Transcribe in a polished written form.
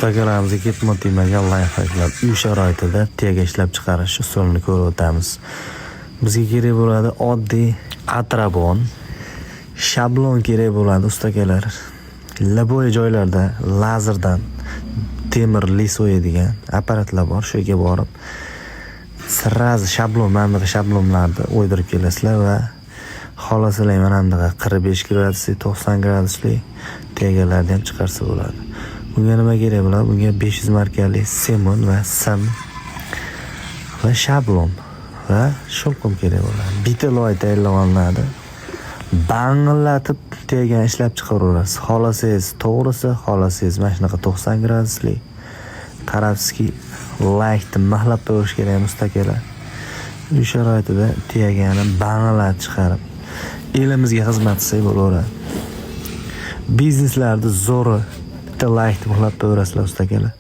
Ustakalarimizga ketmon tegmagan layfhaklar, uy sharoitida tega ishlab chiqarish usulini ko'rib o'tamiz. Bizga kerak bo'ladi oddiy atrabon, shablon kerak bo'ladi, ustakalar. Любой joylarda lazerdan temir лесой degan apparatlar bor, shu yerga borib сразу shablon, mana bunaqa shablonlarni o'ydirib kelasizlar va xohlasalar mana bunaqa 45 gradusli, 90 gradusli tegalarni ham chiqarsa bo'ladi. Bunga nima kerak bo'ladi? Bunga 500 markali semon va sim va shablon va shovqin kerak bo'ladi. Bitta loy tayyorlab olinadi. Bang'illatib tegan ishlab chiqaraverasiz. Xohlasangiz to'g'risi, xohlasangiz mana shunaqa 90 gradusli. Qarabsizki, laykni mixlab qo'yish kerak, mustakalar. Uy sharoitida tiyagani bang'illatib chiqarib, elimizga xizmat qilsak bo'laveradi. Bizneslarni zo'ri, bitta laykni mixlab qo'yaverasizlar, ustakalar.